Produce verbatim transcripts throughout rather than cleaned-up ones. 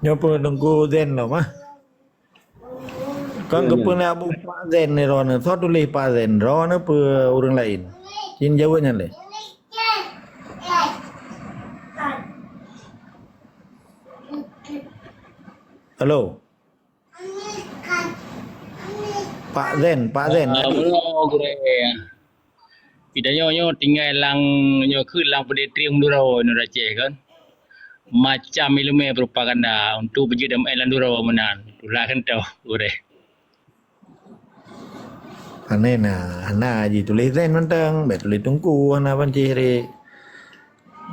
Nyoe peue Teungku Zen lom ah. Kan geupeuna Abu Pak Zen ni droeneuh. Soe tuléh Pak Zen? Droeneuh peue ureuëng laén? Cin jaweueb nyan lé. Halo. Pak Zen, Pak Zen. Ah, tadi. Meunyoe gurée. Geutanyoe nyoe tinggai lam, nyoe keuh lam peudeh trieng Madura, nyoe Aceh kan. Macam ileumé propaganda untuk beujeuet damai lam Madura meunan. Itulah kan tau, gurée. Hana na, hana jituléh Zen mantong, bèk tuléh Teungku, hana pancéh ré.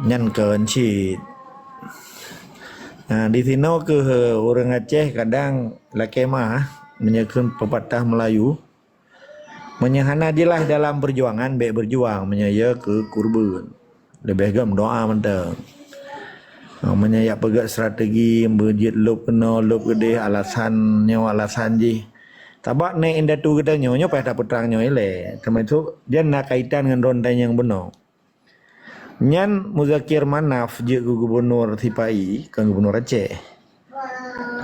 Nyan kon cit. Nah, di sinoe keuh ureuëng Aceh kadang lakée meuah, meunyoe kheun pepatah Melayu, meunyoe hana jeulaih dalam peujuangan, bèk beujuang, meunyoe yö keu keureubeuen. Leubeh gét meudoa mantong. Ha, meunyoe jak peugét strategi, beujeuet lôb keunoe, lôb keudeh, alasan nyoe, alasan jih. Sabab nèk indatu geutanyoe, nyoe payah tapeutrang nyoe ilée. Teumasok, jan na kaitan ngon droeneuh nyang bunoe. Nyan Muzakir Manaf jeuet keu gubunur sipa-i, kon gubunur Aceh.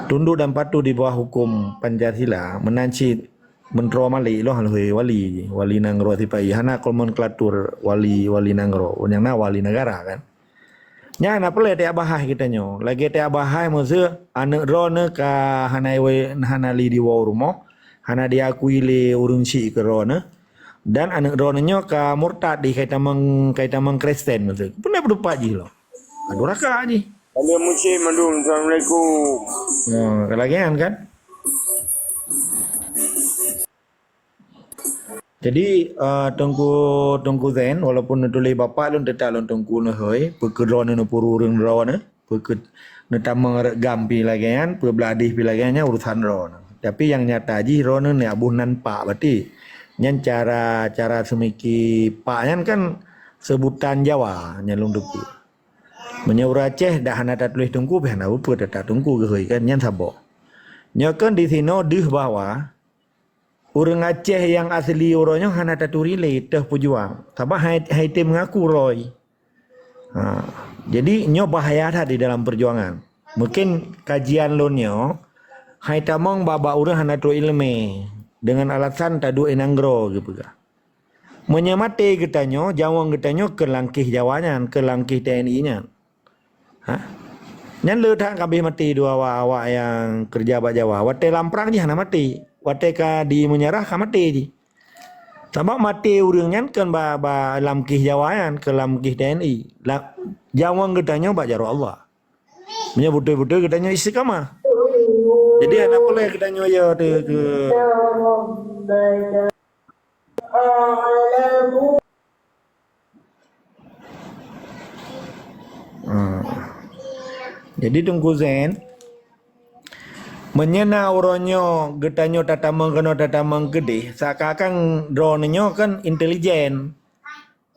Tunduk dan patuh di bawah huköm Pancasila, meunan cit Meuntroe Malik lôn hana lheueh wali, wali nanggroe sipa-i. Hana kon nomenklátur wali, wali nanggroe. Nyang na wali negara kan. Nyan hana peureulée tajak bahas geutanyoe. Lagée tajak bahas meuseu aneuëk droeneuh ka hana iwoe, hana lé diwoe u rumoh, hana diakui lé ureuëng syiek keu droeneuh. Dan aneuëk droeneuh nyoe ka murtad di kai tamong, kai tamong Kristen meuseu. Peue na peudeupat jih lom? Ka duraka jih. Ada musim mandum. Assalamualaikum. Ha, lagée nyan kan? Jadi, eh, Teungku, Teungku Zen, walaupun neutuléh bapak lôn, teutap lôn Teungku neuhôi, peu keu droeneuh neupuru ureuëng droeneuh, peu keu neutamong rot gam pi lagée nyan, peu blah dih pi lagée nyan, urusan droeneuh. Tapi nyang nyata jih droeneuh nyak boh nan pak berarti. Nyan cara, cara seumiki pak nyan kan seubutan Jawa, nyan lôn teupeu. Meunyoe ureuëng Aceh dak hana tatuléh Teungku, pih hana peue-peue, teutap Teungku geuhôi kan, nyan saboh. Nyoe kan di sinoe deuh bahwa ureuëng Aceh nyang asli uroe nyoe hana taturi lé teuh peujuang. Sabab hai, hai tem mengaku roy. Ha, jadi nyoe bahaya that di dalam perjuangan. Mungkin kajian lôn nyoe, hai tamong bak-bak ureuëng hana trok iéleumé deungon alasan taduek i nanggroe geupeugah. Meunyoe maté geutanyoe, nyawöng geutanyoe keu langkéh Jawa nyan, keu langkéh T N I nyan. Ha? Nyan le that ka abéh maté dua awak-awak nyang keureuja bak Jawa. Watée lam prang jih hana maté. Watée ka di meunyeurah ka maté jih. Sabab maté ureuëng nyan kon ba, ba lam kéh Jawa nyan, keu lam kéh T N I. La, nyawöng geutanyoe bak jaroe Allah. Meunyoe beutôi-beutôi geutanyoe istiqamah. Jadi hana peureulée geutanyoe ya teu keu Ha. Jadi Teungku Zen, meunyoe na uroe nyoe geutanyoe tatamong keunoe tatamong keudeh, seakan-akan droeneuh nyoe kan intelijen.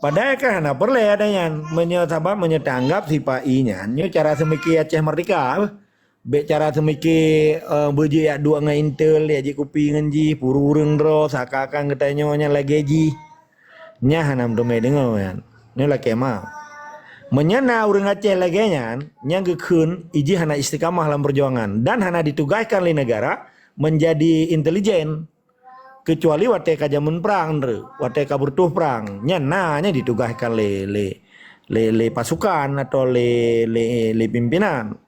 Padahai kan hana peureulée ada nyan. Meunyoe sabab meunyoe taanggab sipa-i nyan, nyoe cara seumiki Aceh Merdeka. Bék cara seumiki, eh, beujeuet jak duek ngon intel, jak jieb kupi ngon jih, puru ureuëng droe, seakan-akan geutanyoe nyan lagée jih. Nyan hana meuteumé deungoe nyan. Nyoe lakée ma. Meunyoe na ureuëng Aceh lagée nyan, nyang geukheun ijih hana istiqamah lam peujuangan dan hana ditugaskan lé negara meunjadi intelijen. Keucuali watée ka jameun prang, watée ka beureutoh prang, nyan na nyan ditugaskan lé, lé, lé, lé pasukan atau lé, lé, lé pimpinan.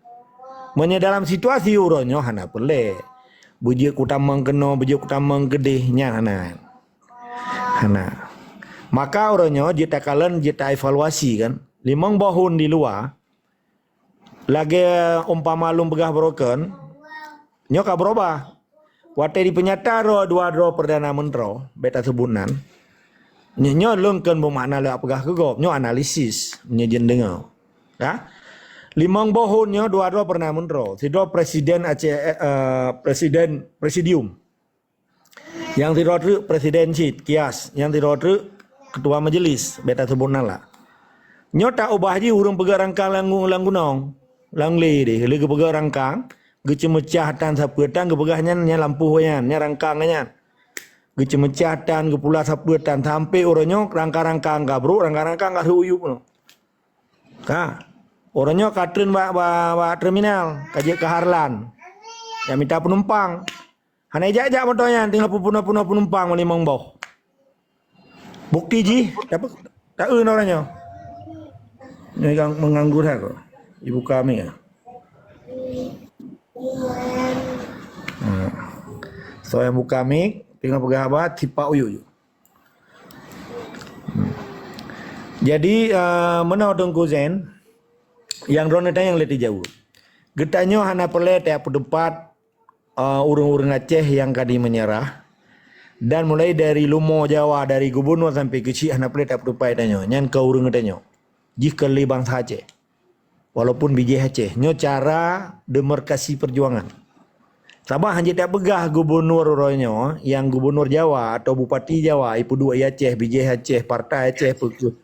Meunyoe dalam situasi uroe nyoe hana peureulée. Beujeuet kutamong keunoe, beujeuet kutamong keudeh, nyan hana. Hana. Maka uroe nyoe jeuet takalon, jeuet taevaluasi kan. Limong boh thon di luwa, lagée umpama lôn peugah broken, nyoe ka beurubah. Watée dipeunyata droe dua droe Perdana Menteri, bék taseubut nan. Nyoe, nyoe lôn kon beumakna lôn peugah keu gob, nyoe analisis, nyoe jeuet deungoe. Ya? Limong boh thon nyoe dua droe Perdana Menteri, sidroe Presiden Aceh, eh, Presiden Presidium. Nyang sidroe treuk presiden cit, Kias. Nyang sidroe treuk ketua majelis, bék taseubut nan lah. Nyoe taubah jih ureuëng peugét rangkang lam gu-, lam gunong, lam glé deh. Lé geupeugét rangkang, geuceumeucah tan sapeue tan geupeugah nyan, nyan lampôh nyan, nyan rangkang nyan. Geuceumeucah tan, geupula sapeue tan, sampoe uroe nyoe rangkang-rangkang ka brok, rangkang-rangkang ka seuuyueb nyoe. Ka. Uroe nyoe ka treun bak, bak, bak terminal, ka jeuet keu Harlan. Nyang mita peunumpang. Hana ijak-jak moto nyan, tinggai peupunoh-punoh peunumpang limong boh. Bukti jih, tapi tak eu uroe nyoe. Nyoe nyang meunganggur hai ko. Ibuka mic ah. Ha. So nyang buka mic, tinggai peugah haba, tipak uyuek-uyuek. Jadi, eh, meunoe Teungku Zen, nyang droeneuh tanyong lé tijaweueb. Geutanyoe hana peureulée tapeuteupat, eh, ureuëng-ureuëng Aceh nyang ka jimeunyeurah. Dan mulai dari lumoe Jawa, dari gubunur sampai keuchik hana peureulée tapeuteupat tanyoe. Nyan keu ureuëng geutanyoe. Jih keu lé bansa Aceh. Walaupun bijéh Aceh. Nyoe cara demarkasi perjuangan. Sabab hana jeuet tapeugah gubunur uroe nyoe, nyang gubunur Jawa atau bupati Jawa, ipeuduek i Aceh, bijéh Aceh, partai Aceh, peue keuh.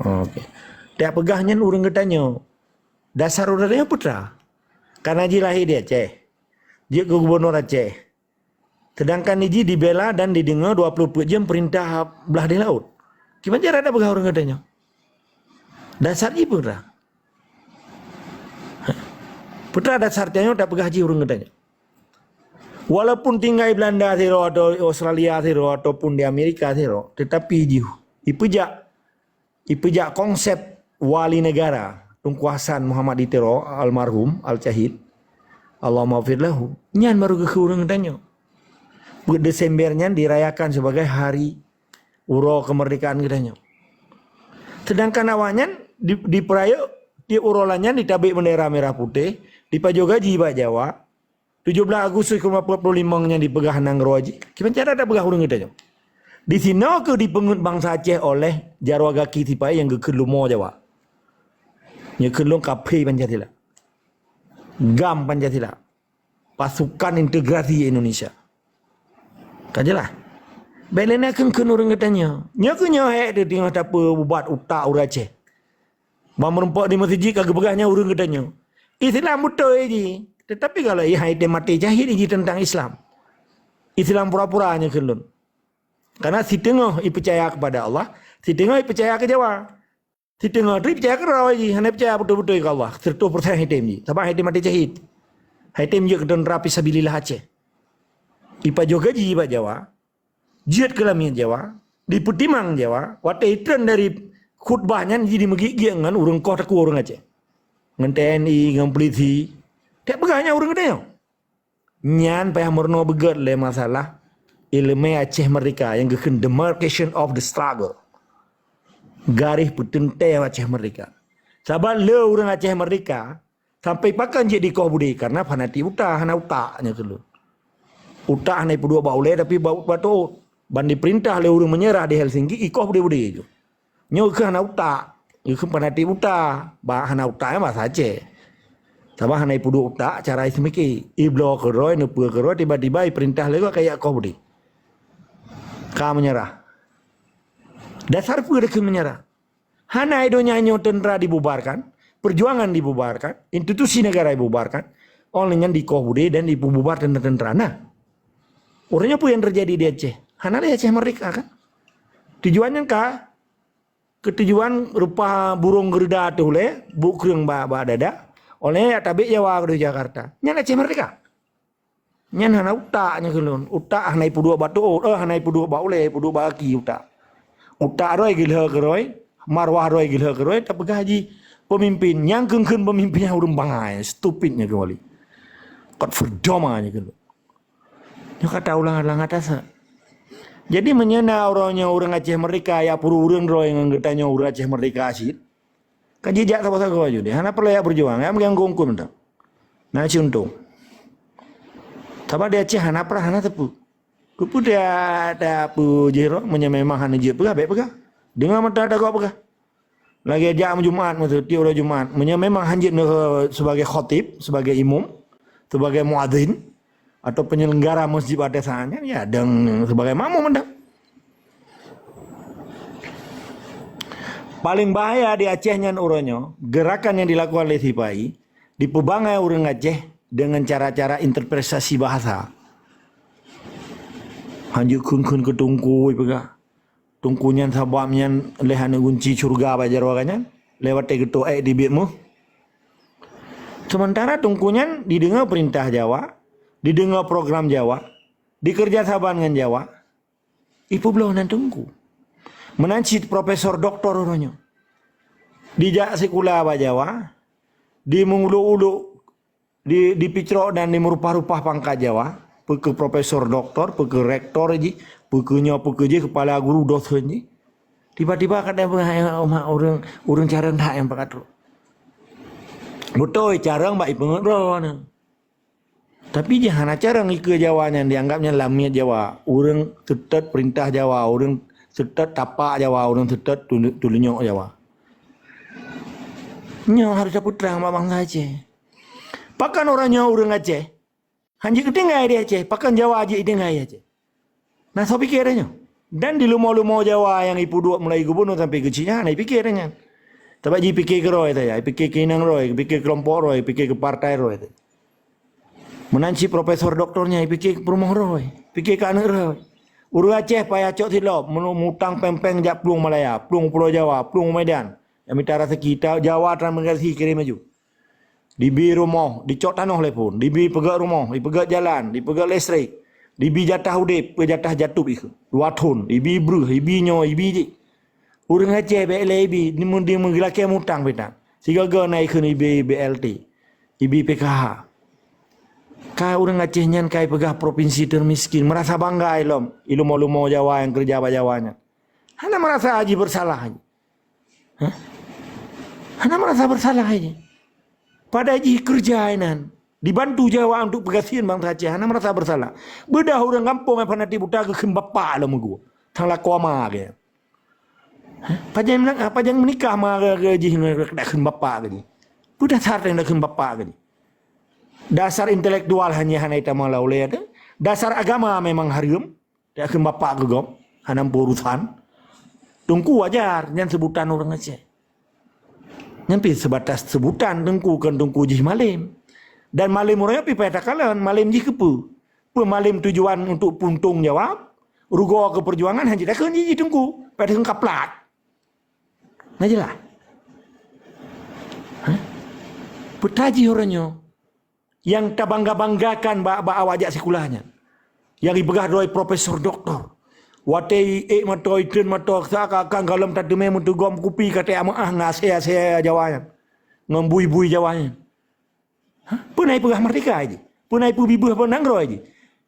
Oke. Tapeugah nyan ureuëng geutanyoe. Dasar ureuëng geutanyoe peue teuma? Karena jih lahé di Aceh. Jeuet keu gubunur Aceh. Sedangkan jih dibela dan dideungoe dua ploh peuet jeuem peurintah blah di laôt. Kiban cara tapeugah ureuëng geutanyoe? Dasar jih peue teuma? Peue teuma dasar tanyoe tapeugah jih ureuëng geutanyoe? Walaupun tinggai Belanda sidroe atau Australia sidroe ataupun di Amerika sidroe, tetapi jih ipeujak, ipeujak konsep wali negara Teungku Hasan Muhammad di Tiro, almarhum, al-syahid, Allahumma ghfir lahu. Nyan baru geukheun ureuëng geutanyoe. Peuet Desember nyan dirayakan sebagai hari uroe kemerdekaan geutanyoe. Sedangkan awaknyan di, dipeurayeuk tiep uroe lagée nyan, ditabek bendera merah putih, dipajoh gaji bak Jawa. Tujoh blaih Agustus keu lima puluh limong nyan dipeugah nanggroe jih. Kiban cara tapeugah ureuëng geutanyoe? Disinoe keuh dipeungeut bansa Aceh oleh jaroe gaki sipai nyang geukheun lumoe Jawa. Nyoe kheun lôn kaphé Pancasila. GAM Pancasila. Pasukan Integrasi Indonesia. Ka jeulaih? Bék lé na kheun-kheun ureuëng geutanyoe. Nyoe keuh nyoe hék teuh teungoh tapeuubat utak ureuëng Aceh. Ban meurumpok di meuseujid ka geupeugah nyan ureuëng geutanyoe. Islam beutôi jih. Tetapi kalau i hai tém maté syahid jih teuntang Islam. Islam pura-pura nyoe kheun lôn. Karena siteungoh ipeucaya kepada Allah, siteungoh ipeucaya keu Jawa. Siteungoh teuh ipeucaya keudroe jih, hana peucaya beutôi-beutôi keu Allah, seratus persen hai tém jih. Sabab hai tém maté syahid. Hai tém jeuet keu teuntra fisabilillah Aceh. Ipajoh gaji bak Jawa, jeuet keu lamiet Jawa, dipeutimang Jawa, watée itreun dari khutbah nyan jih dimeugiek-giek ngon ureuëng koh takue ureuëng Aceh. Ngon T N I, ngon polisi. Tapeugah nyan ureuëng geutanyoe. Nyan payah meurunoe beugét lé masalah iéleumé Aceh Merdeka nyang geukheun demarcation of the struggle. Garéh peuteuntée Aceh Merdeka. Sabab le ureuëng Aceh Merdeka sampai pakon jeuet dikoh budé karena fanatik buta, hana utak nyoe kheun lôn. Utak hana ipeuduek bak ulée tapi bak, bak teuôt. Ban dipeurintah lé ureuëng meunyeurah di Helsinki ikoh budé-budé jih. Nyoe kheun hana utak, nyoe kheun fanatik buta. Bah hana utak nyan bahasa Aceh. Sabab hana ipeuduek utak cara iseumiké. Ibloe keudroe, neupeue keudroe, tiba-tiba ipeurintah lé gob kajak koh budé. Ka meunyeurah. Dasar peue deukeue meunyeurah? Hana i donya nyoe teuntra dibubarkan, perjuangan dibubarkan, institusi negara dibubarkan, óh lheueh nyan dikoh budé dan dipeububar teuntra-teuntra. Nah, uroe nyoe peue nyang teujadi di Aceh? Hana lé Aceh merdeka kan? Tujuan nyang ka keu tujuan rupa burông geureuda teuh ulée, buet kreueng bak, bak dada, óh lheueh nyan tabek Jawa keudeh Jakarta. Nyan Aceh merdeka. Nyan hana utak nyoe kheun lôn. Utak hana ipeuduek bak teuôt, eh, hana ipeuduek bak ulée, ipeuduek bak gaki utak. Utak droe geulheueh keudroe, marwah droe geulheueh keudroe, tapeugah jih peumimpin. Nyang kheun-kheun peumimpin nyan ureuëng bangai, stupid nyoe keuwali. Kot ferdoma nyoe kheun lôn. Nyoe ka taulang-ulang atas. Jadi meunyoe na uroe nyoe ureuëng Aceh merdeka, ya puru ureuëng droe ngon geutanyoe ureuëng Aceh merdeka cit. Ka jijak sagoe-sagoe ju deh. Hana peureulée jak beujuang. Jak meugieng gongkon mantong. Na cit untông. Sabab di Aceh hana prah, hana teupeu. Keupeue dia, dia peue jih roh, meunyoe memang hana jeuet peugah, bék peugah. Deungoe mata dagoe peugah. Lagée jak meujumat meuseue tiep uroe Jumat. Meunyoe memang hana jeuet neuh sebagai khatib, sebagai imum, sebagai muadzin, atau penyelenggara masjid pada saat nyan, ya, dan sebagai makmum anda. Paling bahaya di Aceh nyan uroe nyoe, gerakan yang dilakukan oleh sipai, dipeubangai ureuëng Aceh dengan cara-cara interpretasi bahasa. Hanjeuet kheun-kheun keu teungku peugah, teungku nyan sabab nyan lé hana gunci syeuruga bak jaroe geuh nyan, lé watée geutoh ék dibiet meuh. Seumantara teungku nyan dideungoe peurintah Jawa, dideungoe program Jawa, dikeureuja saban ngon Jawa, ipeubloe nan teungku. Meunan cit profesor doktor uroe nyoe. Dijak sikula bak Jawa, dimeulok-ulok, di, dipicrok dan dimeurupah-rupah pangkat Jawa, peu keuh profesor doktor, peu keuh rektor jih, peu keuh nyoe, peu keuh jih, kepala guru dosen jih. Tiba-tiba kadang ureuëng, ureuëng carông that nyang pakat trok. Beutôi carông bak ipeungeut droe nyan. Tapi jih hana carông ikeue Jawa nyan, dianggap nyan lamiet Jawa. Ureuëng seutôt peurintah Jawa, ureuëng seutôt tapak Jawa, ureuëng seutôt tulu-, tulunyok Jawa. Nyoe harôh tapeutrang bak bansa Aceh. Pakon uroe nyoe ureuëng Aceh hanjeuet geutinggai di Aceh, pakon Jawa jeuet tinggai Aceh? Na soe pike nyoe? Dan di lumo-lumo Jawa nyang ipeuduek mulai gubunur sampai keuchik nyan, na ipike nyan. Sabab jih pike keu droe saja, ipike keu inong droe, ipike keu kelompok droe, ipike keu partai droe. Meunan cit profesor doktor nyan ipike keu peurumoh droe, ipike keu aneuëk droe. Ureuëng Aceh payah cok silop, meunurot mutang péng-péng jak plueng Malaya, plueng Pulo Jawa, plueng Medan. Nyang mita raseuki, ta-, Jawa transmigrasi kirém laju. Dibi rumoh, dicok tanoh lé phon, dibi peugét rumoh, dipeugét jalan, dipeugét listrik, dibi jatah udeb, peu jatah jatôb ikheun. Dua thon, dibi breuh, dibi nyoe, dibi jih. Ureuëng Aceh bék lé ibi, dimu-, dimu-, geulakée mutang pitan. Sigoe-goe na ikheun ibi B L T, ibi P K H. Ka ureuëng Aceh nyan ka ipeugah provinsi termiskin, meurasa bangga ilom, ilumo-lumo Jawa nyang keureuja bak Jawa nyan. Hana meurasa jih beursalah jih. Hah? Hana meurasa beursalah jih. Padahai jih keureuja inan, dibantu Jawa untuk peugasien bansa Aceh, hana meurasa beursalah. Beudah ureuëng gampông nyang fanatik buta geukheun bapak lom geuh. Sang lakoe ma geuh. Hah? Pajan, pajan meunikah ma geuh jih dak kheun bapak geuh jih. Peue dasar teuh dak kheun bapak geuh jih. Dasar intelektual hanya hana itamong lam ulée teuh. Dasar agama memang hareuem. Dak kheun bapak geuh gob, hana meuurusan. Teungku wajar, nyan seubutan ureuëng Aceh. Nyan pih seubatas seubutan teungku, kon teungku jih malem. Dan malem uroe nyoe pih payah takalon, malem jih keupeue? Peue malem tujuan untuk puntung jawab, rugoe keu peujuangan, hana jih takheun jih teungku, payah takheun kaplat. Na jeulaih? Hah? Peue tajih uroe nyoe nyang tabangga-banggakan bak, bak awak jak sikula nyan. Nyang ipeugah droe profesor doktor. Watée ék mantong, itreun mantong, seakan-akan gohlom tateumé meuteugom kupi ka teuameuah ngon asée-asée Jawa nyan. Ngon bui-bui Jawa nyan. Hah? Peue na ipeugah merdeka jih? Peue na ipeubibeuh nanggroe jih?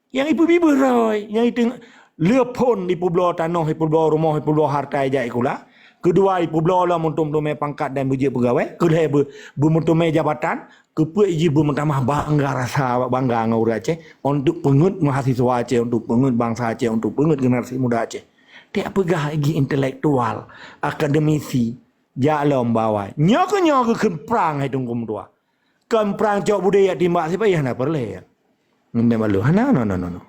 Nyang ipeubibeuh droe, nyang iteung-, le phon ipeubloe tanoh, ipeubloe rumoh, ipeubloe hareuta ijak sikula. Keudua, ipeubloe lom untuk meuteumé pangkat dan beujeuet peugawée. Keulhée beu-, beumeuteumé jabatan. Keupeuet jih beumeutamah bangga rasa, bangga ngon ureuëng Aceh, untuk peungeut mahasiswa Aceh, untuk peungeut bansa Aceh, untuk peungeut generasi muda Aceh. Tieb peugah jih intelektual, akademisi, jak lom bak awai. Nyoe keuh nyoe geukheun prang hai Teungku meutuah. Kon prang cok budaya timbak sipa, hana peureulée. Ngon balu, hana, no, no, no, no.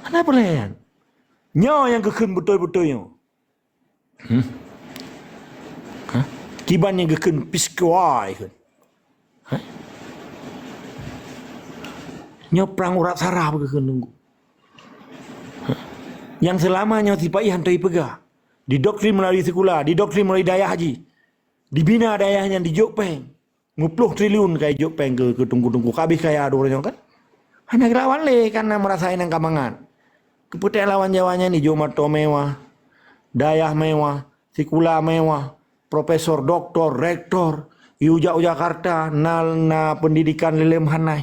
Hana peureulée. Nyoe nyang geukheun beutôi-beutôi nyoe. Hmm. Hah? Kiban nyang geukheun piskewai kheun. Hah? Nyoe prang urat saraf geukheun teungku. Hah? Nyang seulama nyoe sipa-i hana ipeugah. Didoktrin melalui sikula, didoktrin melalui dayah jih. Dibina dayah nyan dijok péng. Meuploh triliun ka ijok péng keu, keu teungku-teungku, ka habéh kaya droe nyoe kan. Hana geulawan lé, karena meurasa inong ka mangat. Keupeue teu lawan Jawa nyan ijok moto mewah, dayah mewah, sikula mewah, profesor, doktor, rektor, ijak u Jakarta, na, na pendidikan lé lem hana.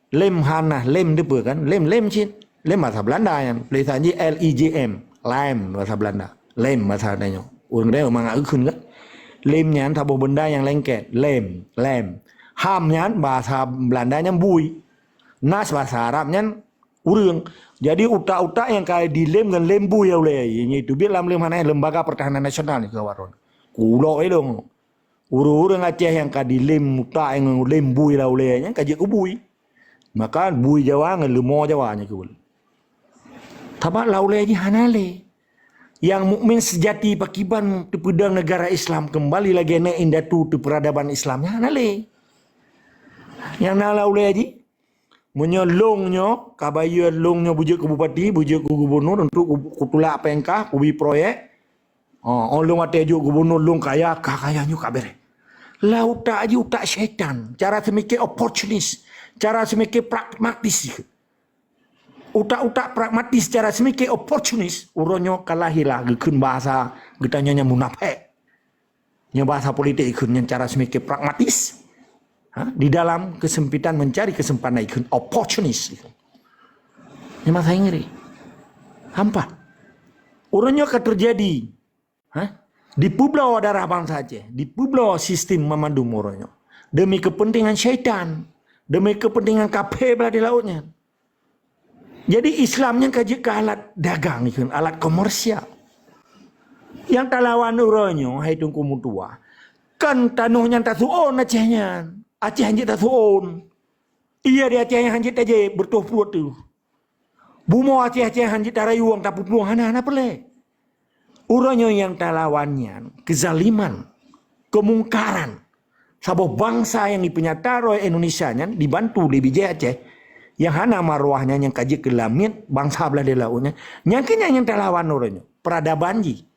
Lem hana, lem dipeue kan? Lem, lem cit. Lem bahasa Belanda nyan. Tulisan jih L E G M. Lem bahasa Belanda. Lem bahasa tanyoe. Ureuëng Aceh mangat geukheun kan? Lem nyan saboh beunda nyang lengket. Lem, lem. Ham nyan bahasa Belanda nyan bui. Nas bahasa Arab nyan ureuëng. Jadi utak-utak nyang ka dilem ngon lem bui ya ulée. Nyan itu biet lam lem hana Lembaga Pertahanan Nasional ni keu awak droe. Kulok ilong. Ureuëng-ureuëng Aceh nyang ka dilem utak ngon lem bui lam ulée nyan ka jeuet keu bui. Maka bui Jawa ngon leumo Jawa nyan keu ulée. Sabab lam ulée jih hana lé. Nyang mukmin seujati pakiban teupeudong negara Islam keumbali lagée nèk indatu teupeuradaban Islam nyan hana lé. Nyang na lam ulée jih Meunyoe lôn nyoe, ka bayeue lôn nyoe beujeuet keu bupati, beujeuet keu gubunur untuk ku-, kutulak pangkat, kubi proyek. Oh, oh lôn watée jeuet gubunur lôn kaya, ka kaya nyoe ka beureh. Lah utak jih utak syaitan, cara seumike oportunis, cara seumike pragmatis. Utak-utak pragmatis, cara seumike oportunis, uroe nyoe ka lahé lah geukheun bahasa geutanyoe nyang munafék. Nyoe bahasa politik ikheun nyan cara seumike pragmatis. Ha? Di dalam kesempitan mencari kesempatan ikheun oportunis. Nyoe masa Inggris. Hampa. Uroe nyoe ka terjadi. Ha? Dipeubloe darah bansa Aceh, dipeubloe sistem mamandum uroe nyoe. Demi kepentingan syaitan, demi kepentingan kafé blah di laôt nyan. Jadi Islam nyan ka jeuet keu alat dagang, ikheun alat komersial. Nyang talawan uroe nyoe, hai Teungku meutuah, kan tanoh nyang tasuon Aceh nyan. Aceh hanjeuet tasuon. Ié di Aceh nyan hanjeuet tajép, beureutoh pruet teuh. Bumoe Aceh-Aceh hanjeuet tarayueng, tapeuplueng, hana, hana peureulée. Uroe nyoe nyang talawan nyan keuzaliman, keumungkaran. Saboh bansa nyang jipeunyata droe Indonesia nyan dibantu lé bijéh Aceh nyang hana marwah nyan, nyang ka jeuet keu lamiet bansa blah di laôt nyan. Nyang keuh nyan nyang talawan uroe nyoe, peradaban jih.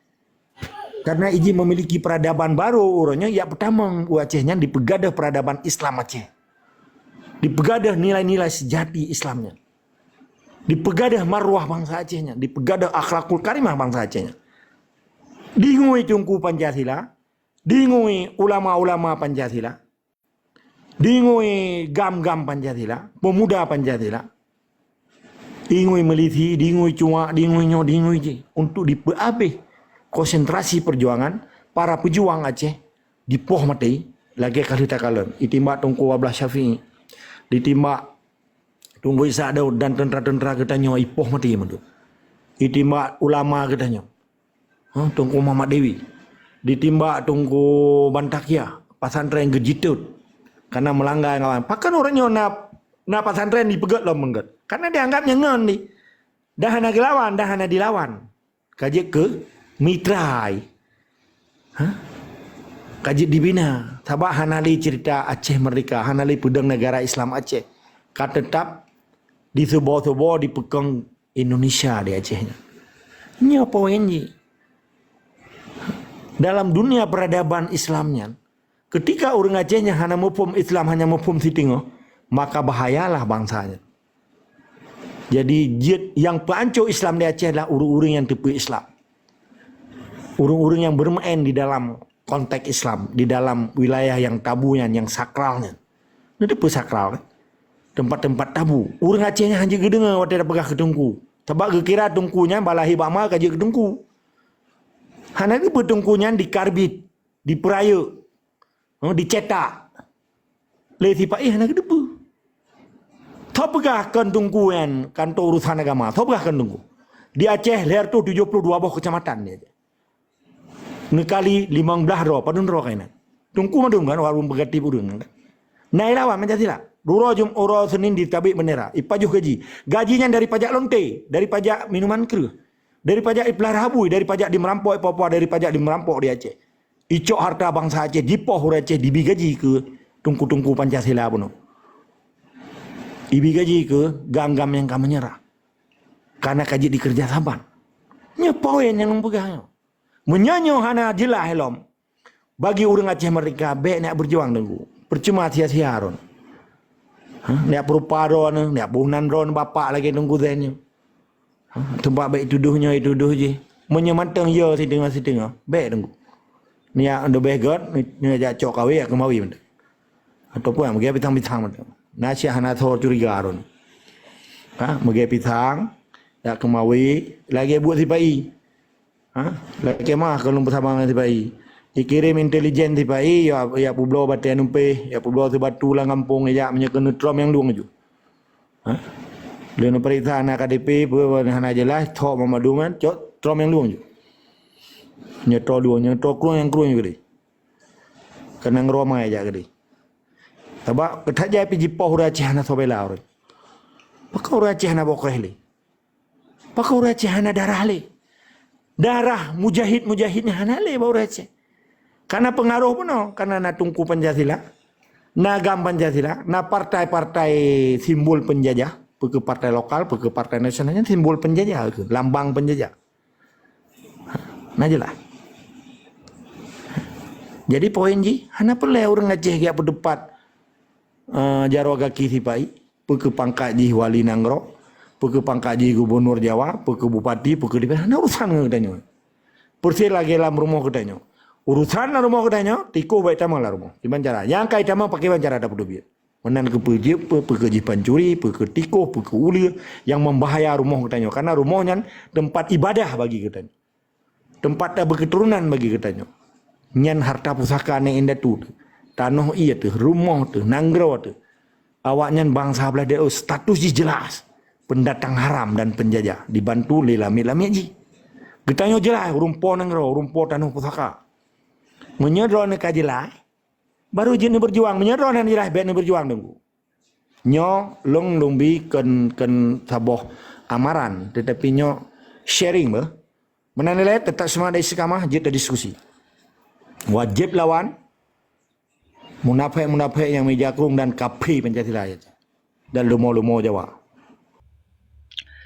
Karena ijih memiliki peradaban baru uroe nyoe, jak peutamong u Aceh nyan dipeugadôh peradaban Islam Aceh. Dipeugadôh nilai-nilai sejati Islam nyan. Dipeugadôh marwah bansa Aceh nyan, dipeugadôh akhlakul karimah bansa Aceh nyan. Dingui Teungku Pancasila, dingui ulama-ulama Pancasila, dingui GAM-GAM Pancasila, pemuda Pancasila, dingui milisi, dingui cuak, dingui nyoe, dingui jih, untuk dipeuabéh konsentrasi perjuangan para pejuang Aceh dipoh maté, lagée ka lheueh takalon. Ditimbak Teungku Abdullah Syafi'i, ditimbak Teungku Ishak Daud dan tentara-tentara geutanyoe ipoh maté mandum. Ditimbak ulama geutanyoe. Ha, Teungku Muhammad Dewi. Ditimbak Teungku Bantakia, pesantren geujitot. Karena melanggar ngawan. Pakon ureuëng nyoe na, na pesantren dipeugét lom meugét. Karena dianggap nyan ngon di. Dah hana gelawan, dah hana dilawan. Ka jeuet keu mitra ai. Ha? Ka jeuet dibina. Sabab hana lé cerita Aceh Merdeka, hana lé peudong negara Islam Aceh. Ka teutap disubo-subo dipeukong Indonesia di Aceh nyan. Nyoe poin jih. Dalam dunia peradaban Islam nyan, ketika ureuëng Aceh nyan hana muphom Islam, hanya muphom siteungoh, maka bahayalah bansa nyan. Jadi, jeuet nyang peuanco Islam di Aceh adalah ureuëng-ureuëng nyang teupeue Islam. Ureuëng-ureuëng nyang bermain di dalam konteks Islam, di dalam wilayah nyang tabu nyan, nyang sakral nyan. Neuteupeue sakral kan? Tempat-tempat tabu. Ureuëng Aceh nyan hana geudeungoe watée tapeugah keu teungku. Sabab geukira teungku nyan balahi bak ma ka jeuet keu teungku. Hana geupeu teungku nyan dikarbit, dipeurayeuk, ha, dicetak. Lé sipa-i hana geuteupeue. Tho peugah kon teungku nyan kantor urusan agama. Tho peugah kon teungku. Di Aceh lhèe reutôh tujoh ploh dua boh keucamatan di Aceh. Neukali limong blaih droe, padum droe kainan. Teungku mandum kan, warong peugati ureuëng kan. Na ilawan Pancasila. Uroe Jum-, uroe Senin ditabek bendera, ipajoh gaji. Gaji nyan dari pajak lonte, dari pajak minuman kreueh, dari pajak ipeulara bui, dari pajak dimerampok i Papua, dari pajak dimerampok di Aceh. Icok harta bansa Aceh, jipoh ureuëng Aceh, dibi gaji keu teungku-teungku Pancasila bunoe. Ibi gaji keu GAM-GAM nyang ka menyerah. Karena ka jeuet dikeureuja saban. Nyoe poin nyang lôn peugah nyoe. Meunyoe nyoe hana jeulaih lom, bagi ureuëng Aceh Merdeka, bék neujak beujuang teungku. Percuma sia-sia droen. Ha? Neujak peurupa droen, neujak boh nan droen bapak lagée Teungku Zain nyoe. Ha? Teumpat bék itudoh nyoe, itudoh jih. Meunyoe mantong yo siteungoh-siteungoh, bék teungku. Neujak leubeh gét, neujak cok kawé, jak keumawi mantong. Ataupun jak meugée pisang-pisang mantong. Na syah hana soe curiga droen. Ha? Meugée pisang, jak keumawi, lagée buet sipa-i. Ha? Lakée meuah keu lôn peusaban ngon sipa-i. Ikirém intelijen sipa-i, ya, ya peubloe batée numpéh, ya peubloe sibatu lam gampông, ya meunyoe keuneuk trom nyang lueng ju. Ha? Lôn peuriksa na K T P, peue hana jeulaih, thok meumadum kan, cok trom nyang lueng ju. Nyoe tro lueng, nyoe tro krueng nyang krueng ju keudeh. Keunong romai jak keudeh. Sabab keuthat jai pih jipoh ureuëng Aceh hana soe bela ureuëng. Pakon ureuëng Aceh hana boh kréh lé? Pakon ureuëng Aceh hana darah lé? Darah mujahid-mujahid nyan hana lé bak ureuëng Aceh. Karena peungaroh bunoe, karena na Teungku Pancasila. Na GAM Pancasila, na partai-partai simbol penjajah, peu kheueh partai lokal, peu kheueh partai nasional, nyan simbol penjajah, lambang penjajah. Na jeulaih. Jadi poin jih, hana peureulée ureuëng Aceh geujak peuteupat uh, jaroe gaki sipa-i, peu kheueh pangkat jih wali nanggroe, peu kheueh pangkat jih gubunur Jawa, peu kheueh bupati, peu kheueh diplomat, hana urusan ngon geutanyoe. Persis lagée lam rumoh geutanyoe. Urusan lam rumoh geutanyoe, tikoh bék tamong lam rumoh. Kiban cara. Nyang ka itamong pakai ban cara tapeuteubiet. Meunan keuh peujeuet, peu kheueh jih pancuri, peu kheueh tikoh, peu kheueh uleue nyang membahaya rumoh geutanyoe. Karena rumoh nyan teumpat ibadah bagi geutanyoe. Teumpat tabeukeuturonan bagi geutanyoe. Nyan harta pusaka aneuk indatu teuh, tanoh ié teuh, rumoh teuh, nanggroe teuh. Awaknyan bansa blaih deh, status jih jeulaih. Pendatang haram dan penjajah, dibantu lé lamiet-lamiet jih. Geutanyoe jeulaih, ureuëng po nanggroe, ureuëng po tanoh pusaka. Meunyoe droeneuh ka jeulaih, baru jeuet neubeujuang. Meunyoe droeneuh jeulaih, bék neubeujuang deungon. Nyoe lôn lôn bi kheun kheun saboh amaran, tetapi nyoe sharing beuh. Meunan ilée teutap seumangat dan istiqamah, jeuet tadiskusi. Wajéb lawan munafék-munafék nyang meujakrong dan kaphé Pancasila dan lumo-lumo Jawa.